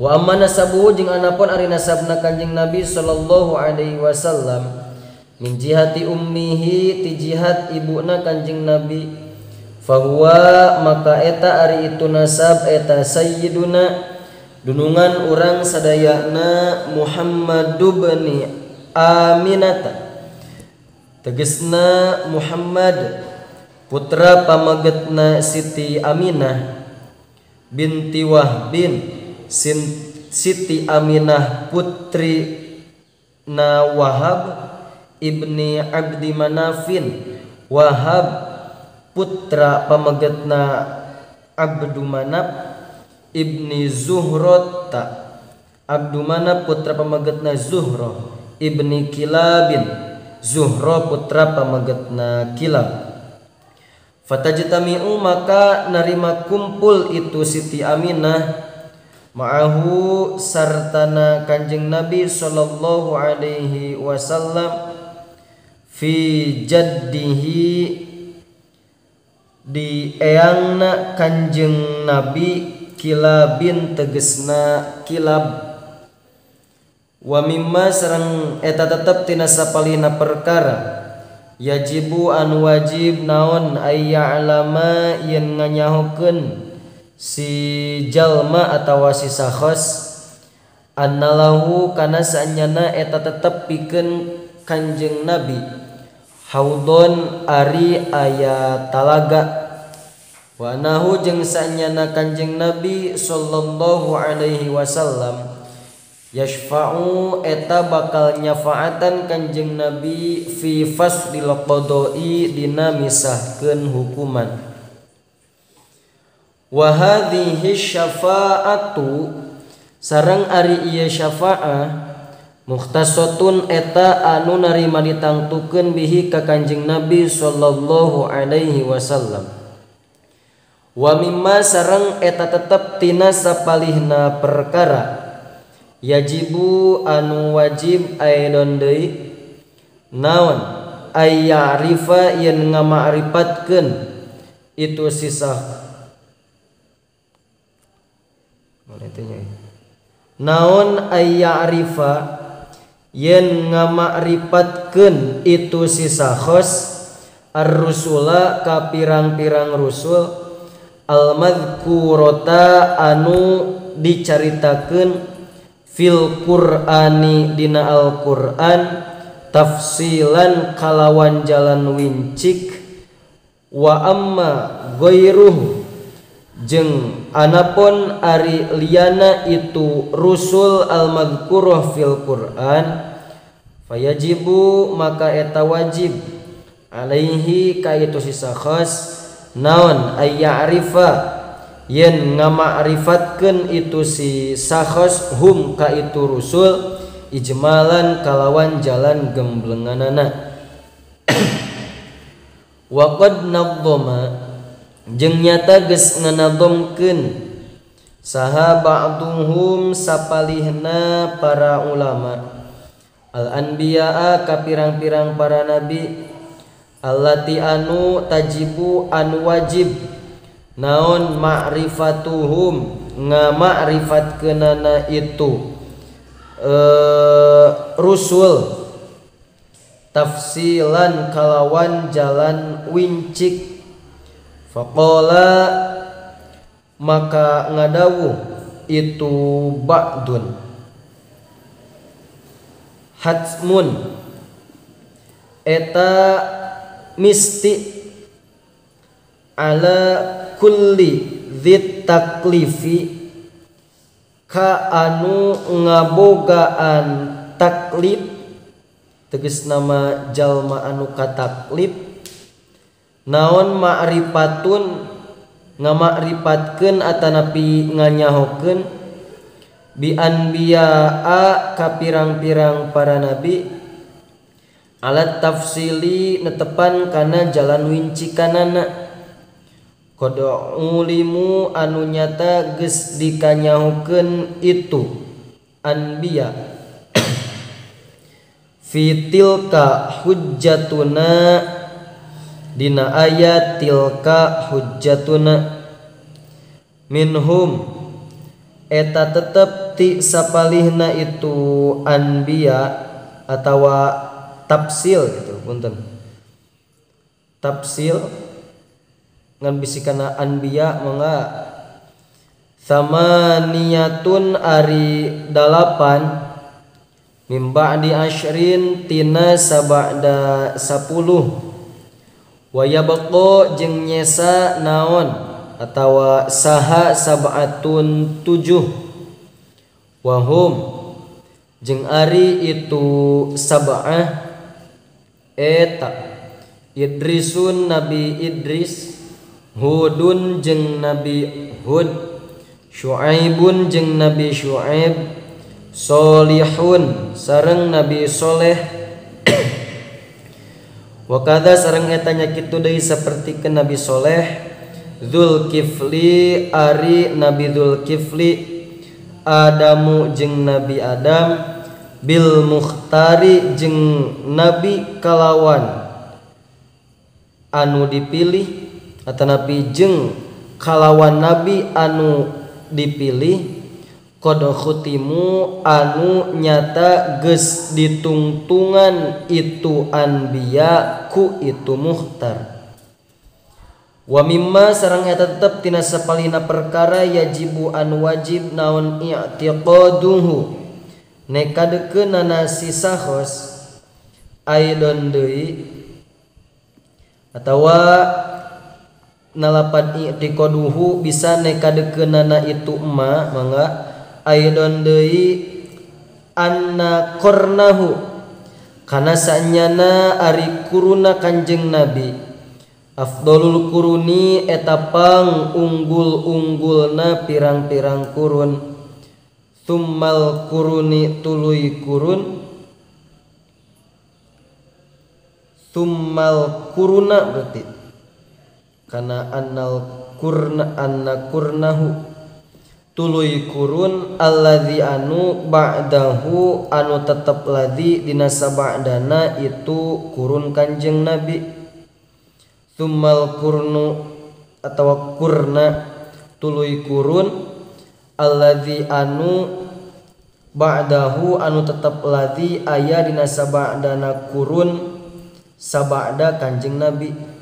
Wa amma nasabuhu jeung anapun ari nasabna Kanjeng Nabi sallallahu alaihi wasallam min jihati ummihi ti jihad ibuna Kanjeng Nabi fahuwa maka eta ari itu nasab eta sayyiduna dunungan urang sadayana Muhammad bin Aminata tegesna Muhammad putra pamagetna Siti Aminah binti Wahbin Siti Aminah putri na Wahab ibni Abdi Manafin Wahab putra pamagetna Abdu Manaf ibni Zuhrota Abdu Manaf putra pamagetna Zuhra ibni Kilabin Zuhra putra pamagetna Kilab. Fatajtami'u maka narima kumpul itu Siti Aminah ma'ahu sartana Kanjeng Nabi sallallahu alaihi wasallam fi jaddihi di eyangna Kanjeng Nabi Kilabin tegesna Kilab. Wa mimma sareng eta tetep tina sapalihna perkara yajibu anu wajib naon ayya'lama yen nganyahokeun si jalma atawa si sakhos annalahu kana saanyana eta tetep pikeun Kanjeng Nabi haudon ari aya talaga wa nahu jeung saanyana Kanjeng Nabi sallallahu alaihi wasallam yashfa'u eta bakal nyafaatan Kanjeng Nabi fi faslil qada'i dina misahkeun hukuman. Wa hadhihi syafa'atu sareng ari ieu syafa'ah mukhtasatun eta anu narima ditangtukeun bihi ka Kanjeng Nabi sallallahu alaihi wasallam. Wa mimma sareng eta tetep tina sapalihna perkara yajibu anu wajib aidon deui naon ayya'rifa yen ngamakripatkeun itu sisah naon ayya'rifa yen ngamakripatkeun itu sisa khos ar-rusula ka pirang-pirang rusul al-madhkurata anu dicaritakeun fil Qur'ani dina Al-Qur'an tafsilan kalawan jalan wincik wa amma ghairuhu jeung anapun ari liyana itu rusul al-madhkurah fil Qur'an fayajibu maka eta wajib alaihi ka itu si sakhos naon ayya'rifa yen ngamakrifatkeun itu si sakhos hum ka itu rusul ijmalan kalawan jalan gemblenganana. Wa qad nadzama jeung nyata geus nganadzomkeun saha ba'duhum sapalihna para ulama al anbiya'a ka pirang-pirang para nabi allati anu tajibu anu wajib naon ma'rifatuhum ngamakrifatkeunana itu rusul tafsilan kalawan jalan wincik. Faqala maka ngadawuh itu ba'dun hatmun eta misti ala kulli dzit taklifi ka anu ngabogaan taklif tegas nama jalma anu kataklif naon ma'rifatun ngamakripatkeun atanapi nganyahokeun bi anbiya'a ka pirang-pirang para nabi alat tafsili netepan kana jalan wincikanana qad ulimu anu nyata geus dikanyahokeun itu anbiya fi tilka hujjatuna dina ayat tilka hujjatuna minhum eta tetep tetep ti sapalihna itu anbiya atawa tafsil gitu punten tafsil ngan bisi kana anbiya mangga samaniyatun ari 8 mim ba'di asyrin tina sabada 10 wa yabqa jeung nyesa naon atawa saha sab'atun 7 wahum jeung ari itu sab'ah eta Idrisun Nabi Idris, Hudun jeung Nabi Hud, Syuaibun jeung Nabi Syuaib, Solihun sareng Nabi Soleh. Wa kadza sareng eta nya kitu deui sapertikeun Nabi Soleh, Dzulkifli ari Nabi Dzulkifli, Adamu jeung Nabi Adam, bil Mukhtari jeung Nabi kalawan anu dipilih atau nabi jeung kalawan nabi anu dipilih qad khutimu anu nyata geus ditungtungan itu anbiya ku itu mukhtar. Wa mimma sareng eta tetep tina sapalihna perkara yajibu anu wajib naon i'tiqaduhu nekadekeunana si sahos aidon deui atawa nalapan i'tiqaduhu bisa nekadekeunana itu emma mangga aidon deui anna qarnahu kana sanyana ari kuruna Kanjeng Nabi afdolul kuruni eta pang unggul-unggulna pirang-pirang kurun tsummal kuruni tuluy kurun tsummal kuruna berarti kana annal kurna anna kurnahu tuluy kurun alladzi anu ba'dahu anu tetep ladzi dina saba'dana itu kurun Kanjeng Nabi tsummal kurnu atawa kurna tuluy kurun alladzi anu ba'dahu anu tetep ladzi aya dina saba'dana kurun saba'da Kanjeng Nabi.